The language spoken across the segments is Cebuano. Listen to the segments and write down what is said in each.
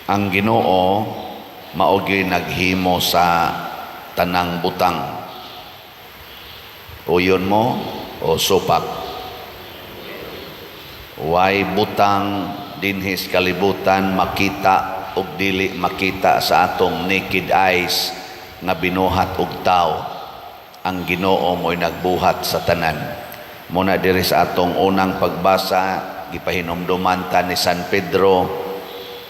Ang Ginoo mao gyud naghimo sa tanang butang. Uyon mo o supak? Way butang dinhi sa kalibutan, makita ug dili makita sa atong naked eyes, nga binuhat og tao. Ang Ginoo mo'y nagbuhat sa tanan. Muna diri sa atong unang pagbasa, gipahinumduman ta ni San Pedro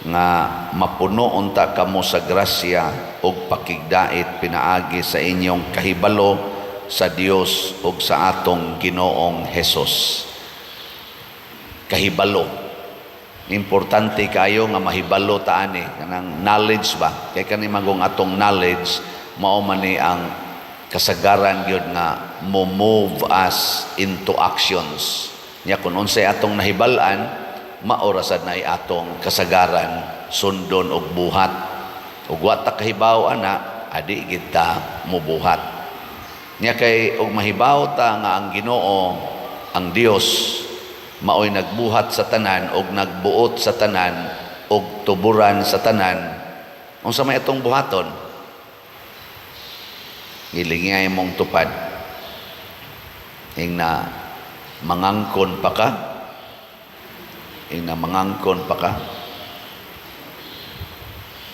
nga mapuno unta kamo sa grasya ug pakigdait pinaagi sa inyong kahibalo sa Dios ug sa atong Ginoong Hesus. Kahibalo. Importante kayo nga mahibalo ta ani, kanang knowledge ba? Kay kani magong atong knowledge, mao man ni ang kasagaran gyud nga mo move us into actions. Nya kung unsay atong nahibal-an, mao ra sad na atong kasagaran sundon og buhat. Ug wa ta kahibaw ana, adi gid ta mobuhat. Nya kay og mahibaw ta nga ang Ginoo, ang Dios, maoy nagbuhat sa tanan og nagbuot sa tanan og tuburan sa tanan, unsa may atong buhaton? Gilingay mong tupad. Ing na mangangkon pa ka, ing na mangangkon pa ka.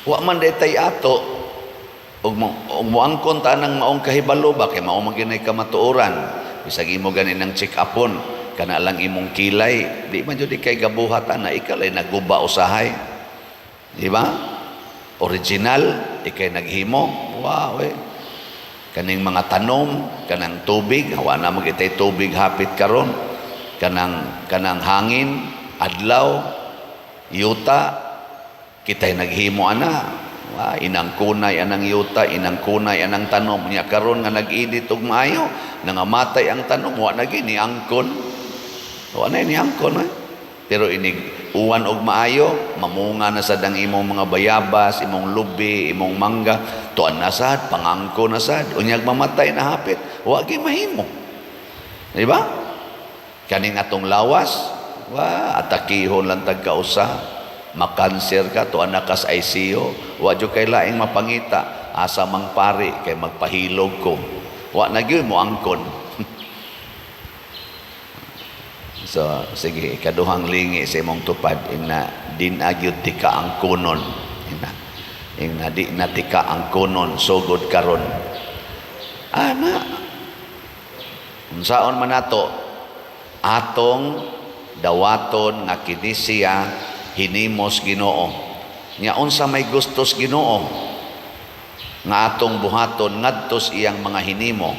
Wa man day tay ato ug moangkon ta nang maong kahibalo ba, kay mao man gyud kamatuoran. Bisag imo gani nang check upon kana lang imong kilay, di man jud kay gabuhat ana, ikaw lay naguba usahay, di ba? Original, ikay naghimo. Wow, eh. Kaning mga tanom, kanang tubig, wa na man kitay tubig hapit karon, kanang hangin, adlaw, yuta, kitay naghimo ana. Wa, inang kunay anang yuta, inang kunay anang tanom. Nya karon nga nag-init og maayo, nangamatay ang tanom, wa na gini angkon. Wa na ni angkon, eh. Pero inig uwan og maayo, mamunga na sad ang imong mga bayabas, imong lubi, imong mangga, tuan na sad, pangangko na sad. Unyag mamatay na hapit, wa gi mahimo. Di ba? Kaning atong lawas, wa atakihon lang tag kausa, makanser ka, tuan na kas ICU, wa jud kay laing mapangita, asa mang pari kay magpahilog ko. Wa na gyud mo angkon. So, sige, ikaduhang lingi sa imong tupad, ing na din agyud ti ka angkonon. Ing na di na ti ka angkonon sugod karon. Ana. Unsaon man nato atong dawaton nga kini siya hinimos Ginoo? Nya unsa may gustos Ginoo nga atong buhaton ngadto sa iyang mga hinimo?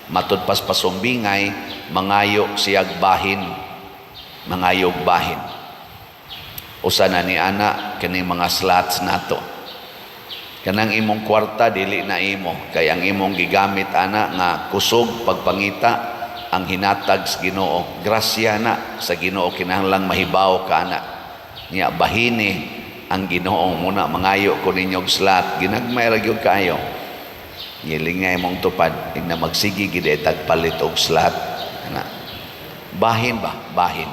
Matud pas pasumbingay, mangayo siyag bahin, mangayog bahin. Usa na ni ana, kani mga slots nato. Kanang imong kwarta, dili na imo, kay ang imong gigamit ana nga kusog pagpangita ang hinatag sa Ginoo. Grasya na sa Ginoo, kinahanglang mahibaw ka ana. Nya bahini ang Ginoo muna. Mangayo ko ninyo og slot, ginagmay ra gyud kaayo. Ngilingay mong tupad, ing na magsige gid tag palit og slot ana. Bahin ba? Bahin.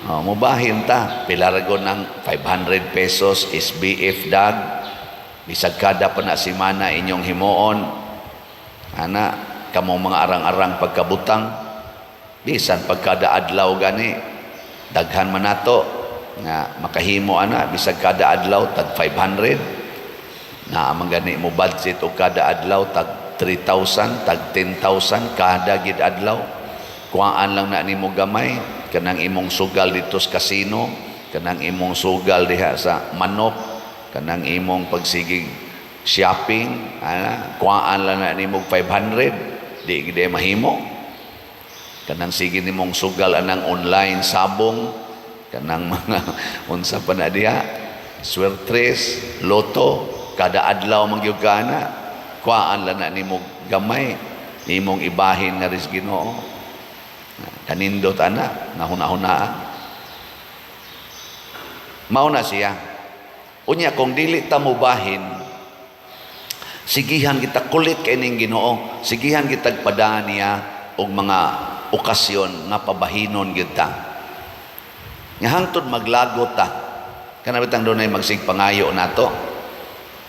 Oh, mubahin ta. Pila ra gud ng 500 pesos SBF dag. Bisag kada pa na semana inyong himuon. Ana, kamong mga arang-arang pagkabutang. Bisan pagkada adlaw gani. Daghan man nato nga makahimo ana, bisag kada adlaw tag 500 na man gani mo budget og kada adlaw tag 3,000, tag 10,000 kada gid adlaw. Kuhaan lang na nimo gamay kanang imong sugal dito sa casino, kanang imong sugal diha sa manok, kanang imong pagsigig shopping ana, kuhaan lang na nimo 500, di gid mahimo. Kanang sige nimong sugal anang online sabong, kanang mga unsa pa na diha, swertres, lotto, kada adlaw man gyud ka ana, kuhaan lang na nimo gamay, nimong ibahin nga ris Ginoo. Kanindot ana nga huna-hunaa. Mao na siya. Unya kung dili ta mobahin, sigihan kita kulit kay ning Ginoo, sigihan kita padaan niya og mga okasyon nga pabahinon gyud ta. Nga hangtod maglagot ta. Kana bitang dunay magsigpangayo nato.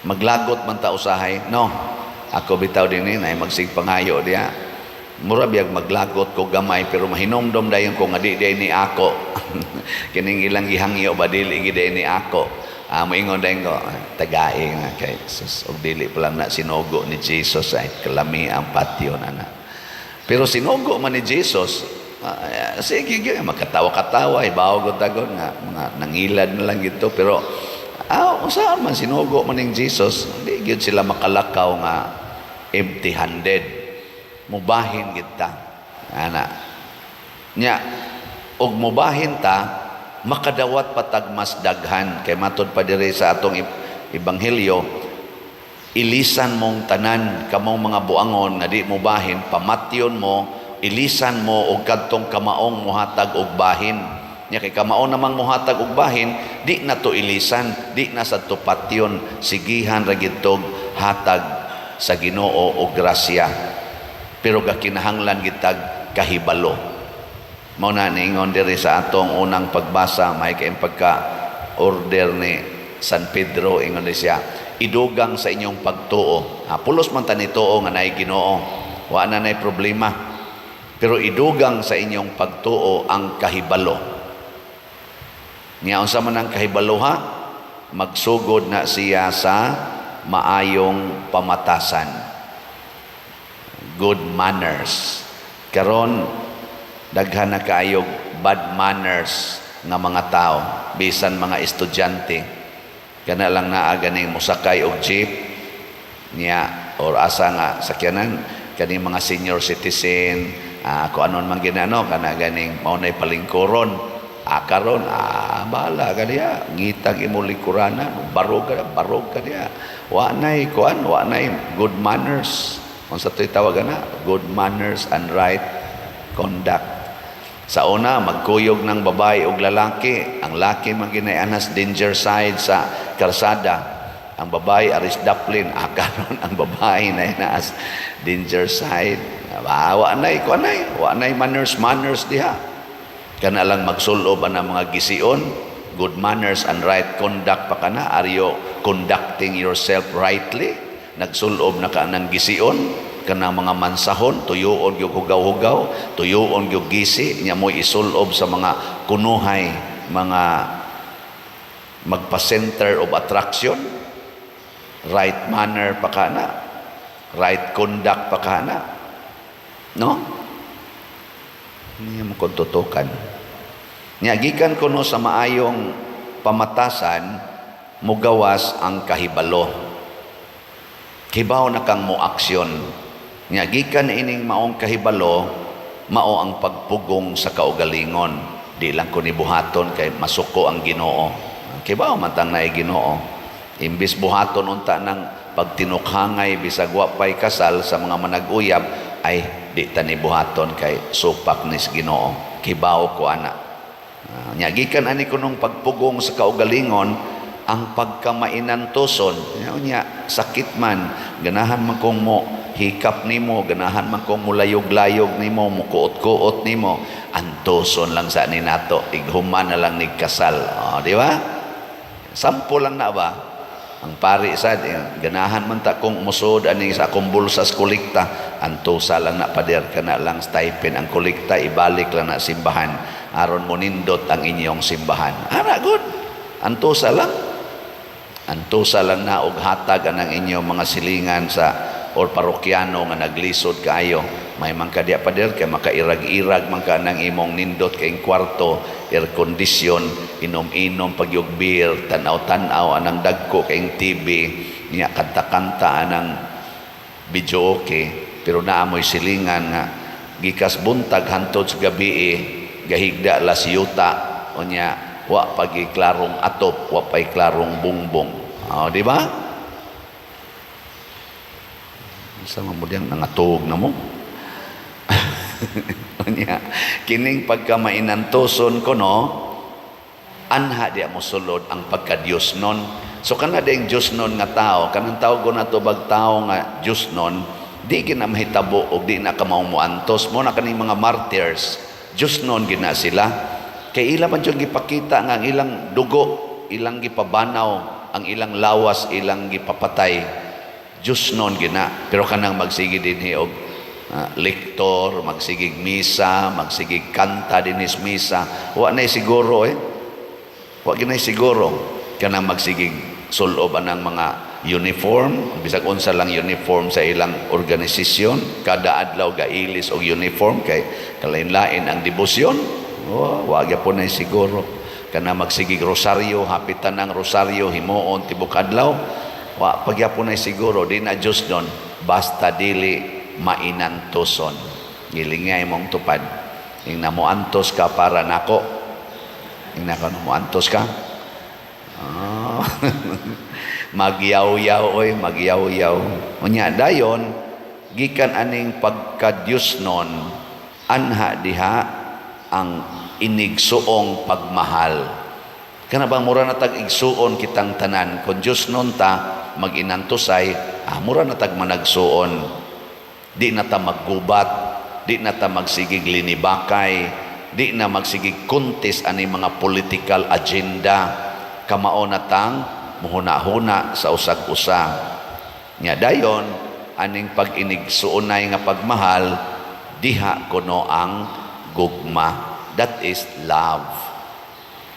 Maglagot man ta usahay, no? Ako bitaw dinhi nay magsigpangayo diha. Mura biyag maglagot ko gamay, pero mahinomdom dayon ko nga di diay ni ako. Kining ilang gihangyo ba, dili gid ni ako. Ah, moingon dayon ko, tagae nga kay sus, og dili pa lang na sinugo ni Jesus ay kalami ang patyon ana. Pero sinugo man ni Jesus, sige gyud magkatawa-katawa, ibaw gud tagon nga mga nangilad na lang gito, pero unsaon man, sinugo man ning Jesus, di gyud sila makalakaw nga empty-handed. Mubahin gid ta. Ana. Nya og mubahin ta, makadawat patag mas daghan, kay matud pa diri sa atong ebanghelyo, ilisan mong tanan, kamong mga buangon nga di mo bahin, pamatyon mo, ilisan mo og kadtong kamaong muhatag og bahin. Nya kay kamao namang muhatag og bahin, di na to ilisan, di na sa to patyon, sigihan ra gid tog hatag sa Ginoo og grasya. Pero gakinahanglan gitag kahibalo. Mao na niingon diri sa atong unang pagbasa, may kay pagka order ni San Pedro, ingon ni siya, idugang sa inyong pagtuo. Ha, pulos man ta nituo nga naay Ginoo. Wa na nay problema. Pero idugang sa inyong pagtuo ang kahibalo. Nya unsa man ang kahibalo ha? Magsugod na siya sa maayong pamatasan. Good manners. Karon daghan na kaayog bad manners nga mga tao, bisan mga estudyante. Kana lang naa ganing mosakay og jeep niya or asa nga sakyanan, kaning mga senior citizen, kung anon man ginano, kana ganing mao nay palingkuron. Karon, bahala ka diha, ngitag imo lingkuranan, barog ka, barog ka diha. Wa nay kuan, wa nay good manners. Unsa to'y tawag ana? Good manners and right conduct. Sa una, magkuyog ng babae o lalaki. Ang laki man ginay anas danger side sa karsada. Ang babae aris daplin. Karon ang babae na inaas danger side. Wa nay kuan nay, wa nay manners manners diha. Kana lang magsulob ang mga gision, good manners and right conduct pa kana. Are you conducting yourself rightly? Nagsulob na ka ng gision, kanang mga mansahon, tuyuon gyud hugaw-hugaw, tuyuon gyud gisi, nya mo'y isulob sa mga kunuhay, mga magpa-center of attraction, right manner pa kana, right conduct pa kana. No? Hindi mo kung tutukan. Nya gikan kuno sa maayong pamatasan, mugawas ang kahibalo. Kibaw na kang mo aksyon. Nya gikan ining maong kahibalo, mao ang pagpugong sa kaugalingon. Di lang ko ni buhaton kay masuko ang Ginoo. Kibaw man tang naay Ginoo. Imbis buhaton unta ng pagtinukhangay bisag wa pay kasal sa mga manag-uyab, ay di ta ni buhaton kay supak nis Ginoo. Kibaw ko ana. Nya gikan ani kunong pagpugong sa kaugalingon ang pagkamainantoson. Nya sakit man, ganahan man kong mo hikap nimo, ganahan man kong mulayog-layog nimo, mukuot-kuot nimo, antoson lang sa ni nato, ighuman na lang nigkasal. Oh, di ba? Sampo lang na ba? Ang pari sad, ganahan man ta kong musod ani sa akong bulsa sa kolekta, antosa lang na, pader, kana lang stipend ang kolekta, ibalik lang na simbahan aron mo nindot ang inyong simbahan. Ara good. Antosa lang. Antosa lang na og hatag anang inyong mga silingan sa or parokyano nga naglisod kaayo. May man ka diya, pader, kay makairag-irag man ka nang imong nindot kay kwarto, air condition, inom-inom pagyug beer, tan-aw-tan-aw anang dagko kay TV niya, kanta-kanta anang video, okay. Pero naa mo'y silingan nga gikas buntag hantod sa gabi, gahigda las yuta, unya wa pagi klarong atop, wa pay klarong bungbong. Oh, di ba? Sa mo diyang nangatog na mo. Unya, kining pagka mainantoson ko no, anha di mo sulod ang pagka Diyos nun. So kana ding Diyos nun nga tao, kanang tawag ko na to bag tao nga Diyos nun, di gina mahitabo og di na ka muantos mo na kaning mga martyrs. Diyos nun gina sila. Kay ila man jud gipakita nga ang ilang dugo ilang gipabanaw ang ilang lawas, ilang gipapatay. Diyosnon gina. Pero kanang magsige dinhi og lektor, magsigig misa, magsigig kanta dinis misa, wa na siguro eh. Wa ginay siguro kanang magsigig sulob anang mga uniform, bisag unsa lang uniform sa ilang organisasyon, kada adlaw gailis og uniform kay kalain-lain ang debosyon. Oh, wa gyapon na siguro. Kana magsigig rosaryo, hapitan ang rosaryo himuon tibok adlaw, wa pagyapon na siguro. Di na Diyosnon basta dili mainantuson. Gilingay mong tupad. Ing namuantos ka para nako. Ing nako, namuantos ka. Ah. Magyaw-yaw oy, magyaw-yaw. Unya dayon, gikan aning pagka-Diyosnon, anha diha ang inigsuong pagmahal. Kana bang mura na tag igsuon kitang tanan? Kung Diyosnon ta, mag-inantusay, mura na tag managsuon. Di na ta maggubat, di na ta magsigig linibakay, di na magsigig contest ani mga political agenda. Kamao na tang muhuna-huna sa usag-usa. Nya dayon, aning pag-inigsuonay nga pagmahal, diha kuno ang gugma. That is love.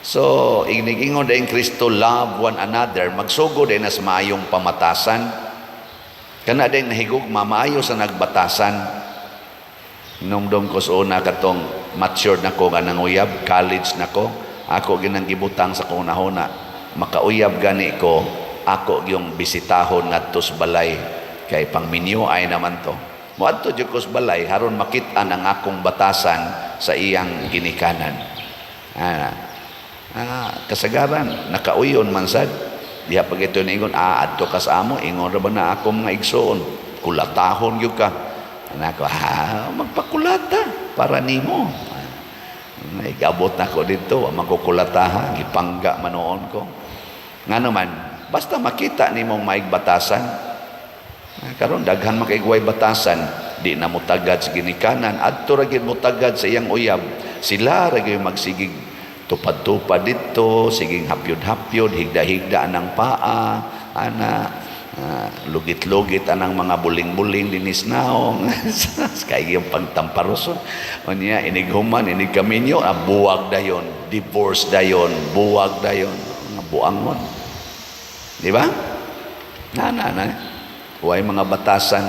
So, inigingon din Kristo, "Love one another," magsugod din na sa maayong pamatasan. Kana din nahigugma, maayo sa nagbatasan. Hinumdom ko sa una katong mature na ko nga nanguyab, college na ko, ako ginang gibutang sa kong nahuna. Makauyab gani ko, ako yung bisitahon ngadto sa balay kay pangminyo ay naman to. Moadto jud ko sa balay haron makit-an ang akong batasan sa iyang ginikanan. Kasagaran nakauyon man sad. Diha pag ito niingon, "Adto ka sa amo, ingon ra ba na ako mga igsoon, kulatahon gyud ka." Nako, ha, magpakulata para nimo. Ay, gabot na ko dito, wa man ko kulataha, gipangga manoon ko. Nga naman, basta makita nimong maigbatasan. Karon daghan man kay batasan, di na mutagad sa ginikanan, adto ra gyud mutagad sa iyang uyab. Sila ra gyud magsigig tupad-tupad dito, siging hapyod-hapyod, higda-higda anang paa, ana, lugit-lugit anang mga buling-buling dinis naong kay yung pagtamparoson. Unya inig human, inig kaminyo, buwag dayon, divorce dayon, buwag dayon, mga buangon, di ba? Na na na way mga batasan,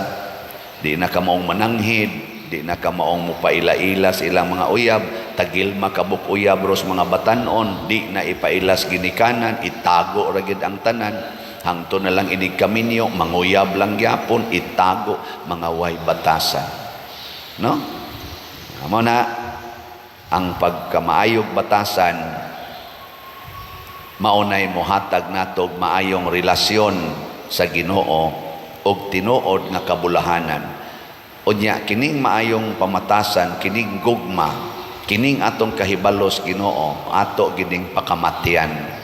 di na ka maong mananghid, di na ka maong mupaila-ila sa ilang mga uyab, tagilma kabuk uyab ros mga batanon, di na ipailas ginikanan, itago ra gid ang tanan. Hangto na lang inig kaminyo, manguyab lang gyapon, itago, mga way batasan. No? Amo na ang pagkamaayog batasan, maunay mohatag natog maayong relasyon sa Ginoo og tinuod nga kabulahanan. Unya kining maayong pamatasan, kining gugma, kining atong kahibalos Ginoo, ato gining pakamatian.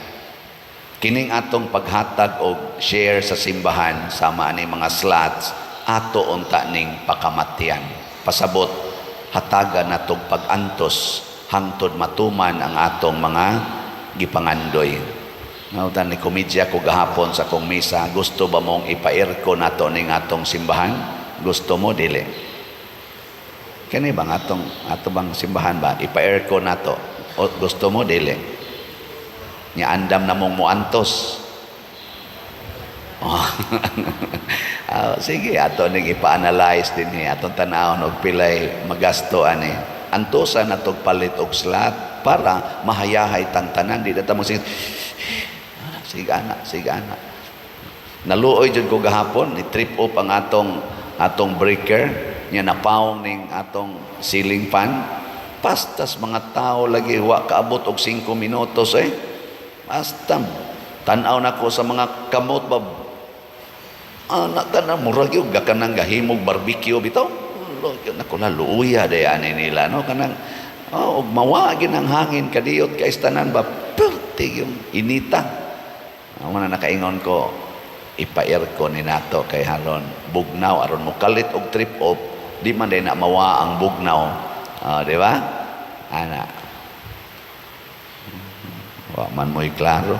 Kining atong paghatag og share sa simbahan sama ani mga slots, ato unta ning pakamatian. Pasabot, hatagan natog pag-antos hangtod matuman ang atong mga gipangandoy. Nautan ni komedya ko gahapon sa kong misa, gusto ba mong ipa-aircon nato ning atong simbahan? Gusto mo, dili? Kani bang atong ato bang simbahan ba ipa-aircon nato? O, gusto mo, dili? Nya andam na mong muantos. Oh. Sige, ato ning ipa-analyze din ni atong tanawon og pilay magasto ani. Antosan natog palit og slot para mahayahay tang tanan, di na ta mo sige, sige ana, sige ana. Naluoy jud ko gahapon, ni trip up ang atong atong breaker nya napawong ning atong ceiling fan. Pastas mga tao lagi, wa kaabot og 5 minutos eh. Basta tan-aw nako sa mga kamot ba, anak tanan murag yung kanang gahimog barbecue bitaw. Nako, na luuya day ani nila, no? Kanang, oh, og mawa ang hangin kadiyot kay tanan ba, perti yung inita. Amo na nakaingon ko, ipa-aircon ni nato kay haron bugnaw, aron mo kalit og trip off, di man day na mawa ang bugnaw. Di ba ana? Wa man mo'y klaro.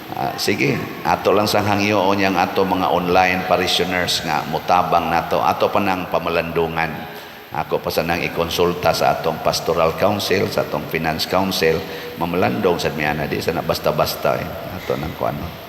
Ah, sige, ato lang sang hangyoon yang ato mga online parishioners nga mutabang nato. Ato pa nang pamalandungan. Ako pa sa nang ikonsulta sa atong pastoral council, sa atong finance council, mamalandong sad mi ana, di sana basta-basta eh. Ato nang kuano.